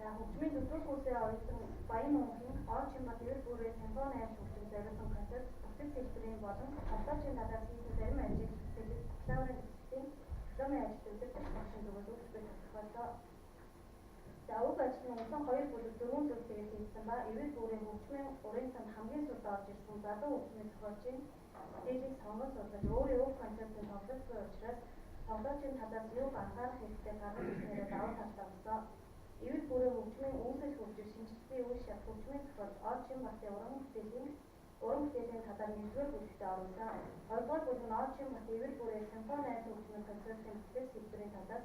За хөгжмийн дөрөвдүгээр курсын оюутан Баян Мөнхийн Од Чинбат эрэл бүрээ симфони айлт хөгжим зориулсан концерт бүтэц хэлбэрийн болон тоглоочийн талаас хийсэн зарим ажил сэдэв бакалаврын төгсөлтийн дипломын ажилд удирдах багшийн зүгээс өгч буй тодорхойллоо. За уг ажил нь үндсэн хоёр бүлэг дөрвөн зүйлсээр хийгдсэн ба эрэл бүрийн хөгжмийн урын санд хамгийн сүүлд орж ирсэн залуу хөгжмийн зохиолчийн бүтээлийг сонгон судлаж өөрийн уг концертын тоглож буй учраас тоглоочийн талаас юуг анхаарах хэрэгтэй гаргаж ирснээрээ давуу талтай болсон. Ивэл бүрээ хөгжмийн үүсэл хөгжил, шинжлэлийн үе шат, хөгжмийн зохиолч Од Чинбатын уран бүтээлийн талаар нэгдүгээр бүлэгтээ оруулсан. Хоёрдугаар бүлэг нь Од Чинбатын ивэл бүрээ симфони айлт хөгжмийн концертын бүтэц хэлбэрийн талаас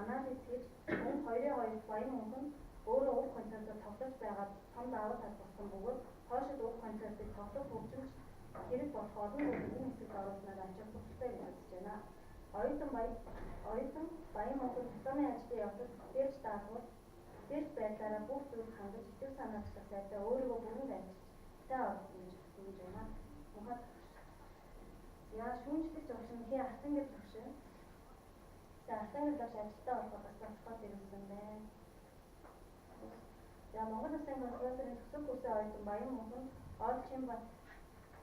анализ хийж мөн 2-2 Баян Мөнх нь өөрөө уг концертод тоглож байгаа том давуу тал болсон бөгөөд хойшид уг концертыг тоглох хөгжимч хэрэг болох олон зүйлийг энэ хэсэгт оруулснаар ач холбогдолтой гэж үзэж байна. Оюутан Баян Мөнх нь дипломын ажлын явцад бүтээлч даалгавар бүтээлч байдлаараа бүх зүйлд хангаж идэв санаачлах сайтай өөрийгөө бүрэн дамжиж сайн оролцсон гэж дүгнэж байна. Мунхаа За шүүмжлэгч огшин хээ Артангэр төвшин. За Артангэр багш ажилдаа ороход бас тодорхой зэрэгсэн байна. За Монгол Улсын консерваторийн төгсөх курсын оюутан Баян Мөнх нь Од Чинбат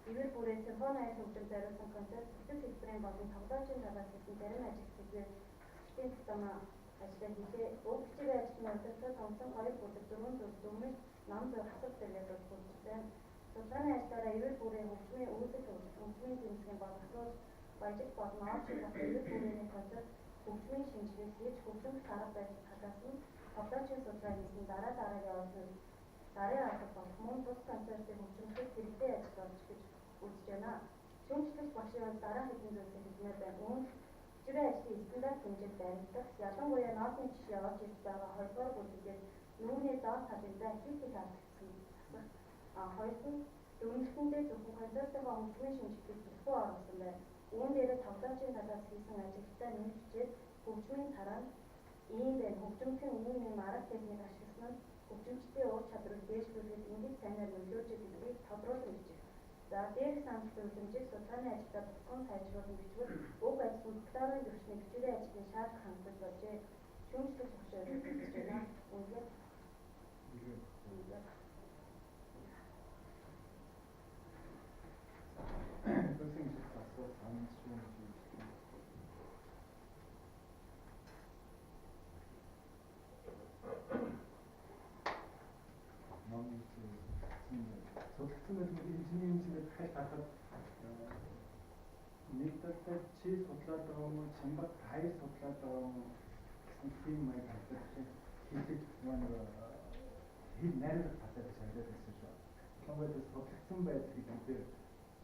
ивэл бүрээ симфони айлт хөгжим зориулсан концерт бүтэц хэлбэрийн болон тоглоочийн талаас хийсэн зарим ажил сэдвээр төгсөлтийн дипломын ажлаа хийлээ. Уг бичгийн ажил нь удирдахад үндсэн хоёр бүлэг дөрвөн зүйл дүгнэлт, ном зүй асуулт зэрэгээр бүрдэж байна. Судалгааны ажлаараа ивэл бүрийн хөгжмийн үүсэл хөгжил, хөгжмийн зэмсгийн боловсруул, баяжил болон Од Чинбат ивэл бүрийн концерт хөгжмийн шинжилгээ хийж хөгжимч арга барил талаас нь тоглоочийн судалгаа хийсэн дараа дараагийн оюутнууд дарын алба болох мөн тус концертыг хөгжимлөхөд хэрэгтэй ажил болж гэж үзэж байна. Шүүмжлэгч багшийн хувьд дараах хэдэн зүйлсийг хэлмээр байна. Үүнд бичвэрийн ажлын стандарт хэмжээнд баримтлах, ялангуяа нотны жишээ орж ирж байгаа хоёрдугаар бүлгээр нүүрний доод талын зай хит их алдагдсан засах. Хоёрт нь дүгнэлтэндээ зөвхөн концертынхаа хөгжмийн шинжилгээг түлхүү оруулсан байна. Үүн дээрээ тоглоочийн талаас хийсэн ажилдаа нэмж бичээд хөгжмийн тараанд ийм байна. Хөгжимчин ийм ийм арга техник ашигласан нь хөгжимчдийн ур чадварыг дээшлүүлэхэд ингэж сайнаар нөлөөж гэдгийг тодруулан бичих. За дээрх санал зөвлөмжийг судалгааны ажилдаа бутхан сайжруулан бичвэл уг ажил нь бакалаврын түвшний бичвэрийн ажлын шаардлага хангаж болжээ. Шүүмжлэгч багшийн хувьд үзэж байна. Үнэхээр Зүйлсийн асуулт санал шүүмж юм. Ном судлагдсан байх нь чиний юм чигээр дахиад харахад нэг талдаа чи судлаад байгаа юм уу, Чинбат хайр судлаад байгаа юм уу гэсэн тийм маяг харагдах юм. Хэлдэг нэг хэл найруулах талаар гэж харагдаад байсан шүү. Ялангуяа судлагдсан байдал гэдэг дээр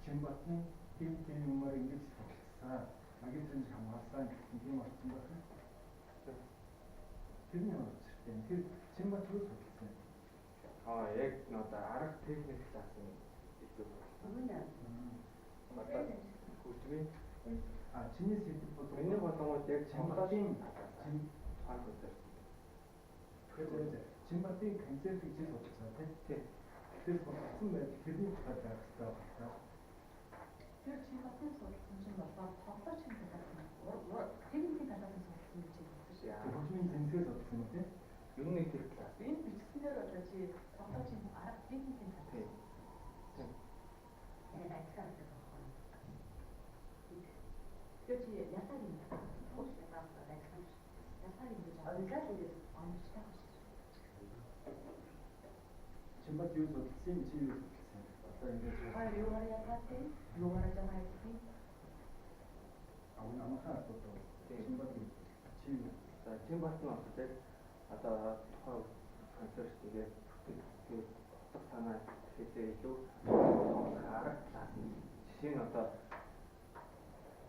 Чинбатны тийм тийм юмар ингэж судалсан, магистрийн хамгаалсан гэсэн тийм орчин байх юм. Тэр нь ямар учиртай юм? Тэр Чинбат юу судалсан юм? Яг нөө арга техник талаас нь илүү судалсан. Үнэ. Одоо хөгжмийн чиний сэдэв бол миний болонгууд яг Чинбатын чин тухайн концерт. Тэгэхээр Чинбатын концертыг чи судалсан тийм? Тийм. Тэгэхээр судалсан байдал тэрний тухай байх хэрэгтэй байна. Тэр Чинбатын судалсан чинь болохоор тоглоочийн талаас нь техникийн талаас нь судалсан гэж хэлдэг шүү. Хөгжмийн зэмсгээ судалсан юм тийм? Ер нь нэг тэр талаас. Энэ бичсэнээр одоо чи тоглоочийн арга техникийн талаас. Тийм. Тийм. Яг адилхан гэдэг байхгүй юу? Тэгэхээр чи ялгааг юм тууш ялгаа адилхан шүү. Ялгааг ингэж аваад ингэж оновчтой шүү. Чинбат юу судалсан, чи юу судалсан? Одоо ингэж хоёр юугаар ялгаатай, юугаар жаахан адилхан? Аа, амархан асуудал. Чинбат юу судалсан? Чи юу? За Чинбат нь болохоор яг одоо тухайн концерт тэгээд бүтэц утга санаа гэхээсээ илүү тоглох арга талаас нь жишээ нь одоо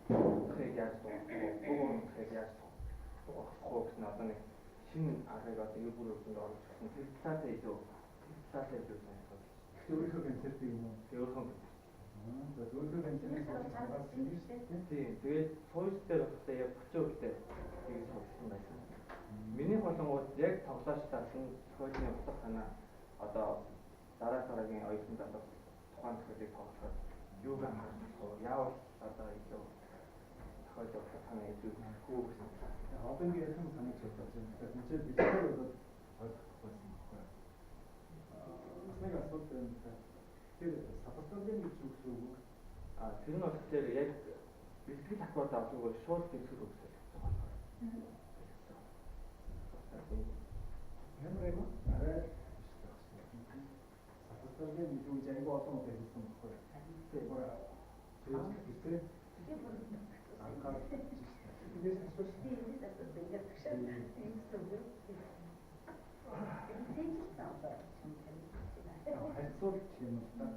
утгыг яаж дуугах вэ? Дуу утгыг яаж дуугах вэ гэсэн одоо нэг шинэ аргыг одоо ер бүр өртөнд оруулж ирсэн. Тэр талаасаа илүү сайн судалсан. Тэгэхээр өөрийнхөө концертыг юм уу? Тэр өөрийнхөө концерт. За өөрийнхөө концертыг судалж хамгаалсан юм шүү дээ. Тийм. Тэгээд сууж дээр болохоор яг бочоо дээр тийг судалсан байсан. Миний болонгууд яг тоглооч талаас нь зохиолын утга санаа одоо дараа дараагийн оюутан залуус тухайн зохиолыг тоглоход юуг анхаарах вэ? Яавал одоо илүү зохиолын утга санаа илүү хүү гэсэн талаас. Одоо ингэ ярих юм санаж бодож байна. Тэгэхээр энэ чинь бэлтгэл болоод ойлгохгүй байсан. байна л да. Тэр сопоставление гэж юу гэсэн үг вэ? А тэр нь болохоор яг бэлтгэл аккорд авалгүй шууд дэвсгэр үг солигдсон болохоор. Ямар юм арай биш байх хэрэгтэй. Сопоставление гэж үг айгүй олон удаа хэлсэн байхгүй юу? Тэр тэр анхаарч байна. Эндээс асуусан. Би эндээс асуусан ингээд тагшаа. Эндээс үг. Энэ цэжилсэн одоо юм байна. Харьцуулж юм л да.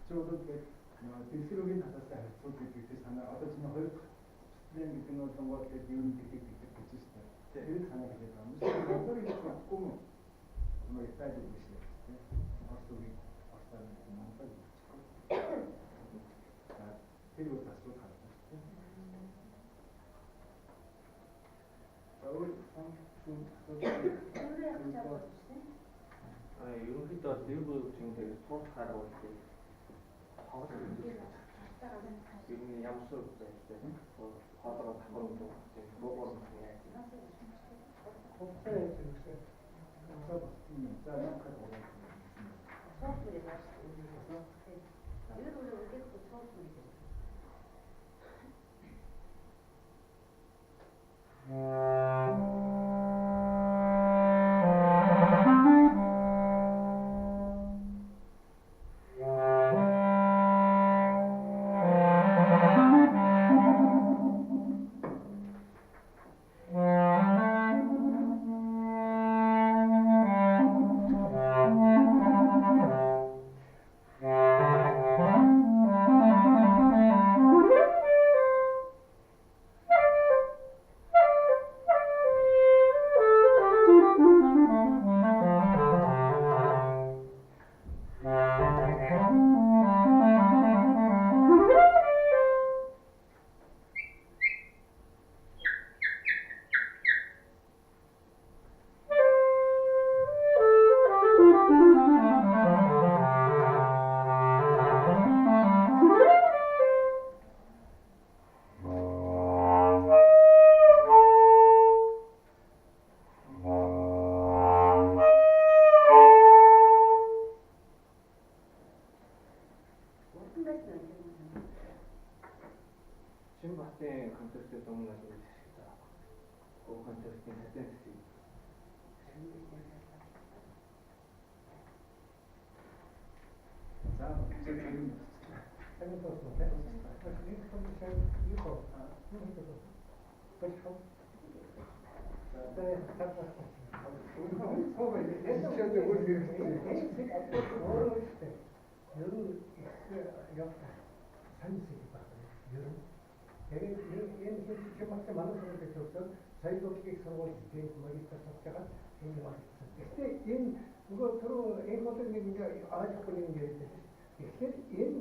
Чи бол тэгээд дэвсгэр үгийн талаас харьцуул гэдэг тэр санаа одоо чинь хоёр дахь сопоставление гэдэг нь болонгоо тэгээд юу нэг гэдэг гэж байна шүү дээ. Тэр санаа хэлээд байгаа юм шиг. Монголоор хэлж чадахгүй юм. Нөгөө Итали үг шүү дээ. Орос үгийг орсоор нэг монголоор хэлчихгүй. За тэр бол асуулт харагдана шүү дээ. За өөр сан Өөрөө яг чад бодчихсон. А ерөнхийдөө бол дэвгүй үгчийн дээр сурах арга бол тоглолт ер нь ямар шиг байдлаа хоолойгоо давхар юм уу буугаар юм яаж Хугацаа яаж хэрэгсэ? За болсон юм. За наадах гурав. Цуух мөрийг харсан. Тэр өөрөө үгээхгүй цуух мөрийг. Урдан байсан уу тэр юм? Чинбатын концертээс өмнө л үйл ашиглаж байгаа. Уг концертын цацын хэсгийг За зөв юм. Таны дуусна тийм. Нэг том шаг юу юу хийдэг вэ? Болох. За тагтаа. Энэ ч үйл хэрэгтэй. Энэ зэг өөрөө шүү дээ. Ер нь их явах сайн зэг байна. Ер нь тэгээд энэ хэсэг чимээтэй манай сургуулийг төгсөөд соёл урлагийн сургууль тийм магистр сурч байгаа энэ юм байна. Гэхдээ энэ нөгөө түрүү энэ бодлого нэг ингээ ойлгохгүй нэг юм яриад байсан. Тэгэхээр энэ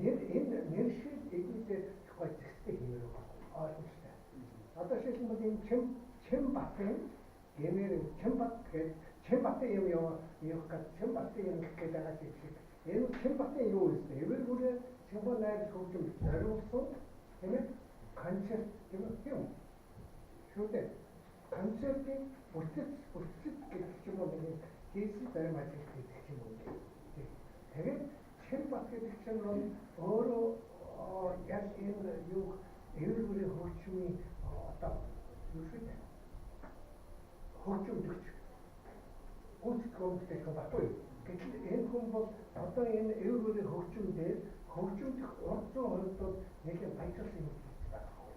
нэр энэ нэршил эднийтэй гой зэгцтэй хиймээр байгаа ойлгомжтой. Одоо жишээлбэл энэ чем батын гэмээр Чимбат гэдэг Чимбатын юм явах гэж Чимбатын юм гэх гээд байгаа юм шиг. Энэ Чимбатын юу вэ? Эвэр бүрээ Чимбан найр хөгжим зориулсан тийм ээ концерт тийм үү? Шүү дээ. Концертын бүтэц гэдэг ч юм уу нэг хийсэн зарим ажил гэдэг ч юм уу. Тэгээд Чимбат гэдэг чинь бол өөрөө яг энэ юу эвэр бүрийн хөгжмийн одоо юу шүү дээ. Хөгжимдөгч гүйцэтгэх бүтээх баггүй. Гэтэл энэ хүн бол одоо энэ эвэр бүрийн хөгжим дээр хөгжимдөх урд зүүн хувьд бол нэлээд баяжуулсан юм хийж байгаа байхгүй.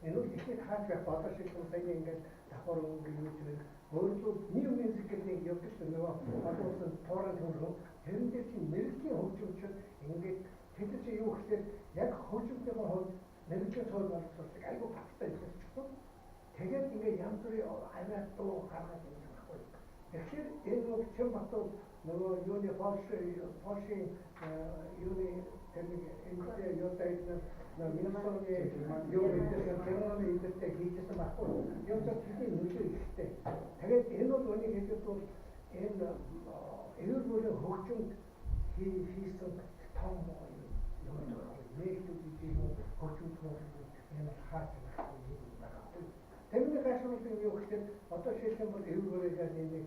Энэ бол эхлээд хаач байх одоо шилжин саяны ингээд давхар өнгө юу гэх өөрлөө new music гэдэг нэг явдаг шүү нөгөө олон улсын туурын төвлөрөн тэрэн дээр чинь мэрэгжлийн хөгжимчд ингээд тэд нар чинь юу гэхээр яг хөгжимтэйгээ хувьд мэрэгжлийн суурь боловсруулдаг айгүй баттай илэрчихсэн. Тэгээд ингээд янз бүрийн авиа дуу гаргаад ирдэг байхгүй. Тэгэхээр энэ бол Чимбат бол нөгөө юуны Польшийн юуны тэр нэг эмэгтэй юутай нөгөө Миннесоны юу гэдэг Германы эдэртэй хийжсэн байхгүй. Юм ч тэдний нөлөө ихтэй. Тэгээд энэ бол үнийг хэлбэл бол энэ эвэр бүрийн хөгжимд хийсэн том юм байхгүй. Нээлтүүд гэдэг юм хөгжимд энэ хаач юм байхгүй. Тэрний гайхамшиг юм юу гэхээр одоо жишээлбэл эвэр бүрийн нэг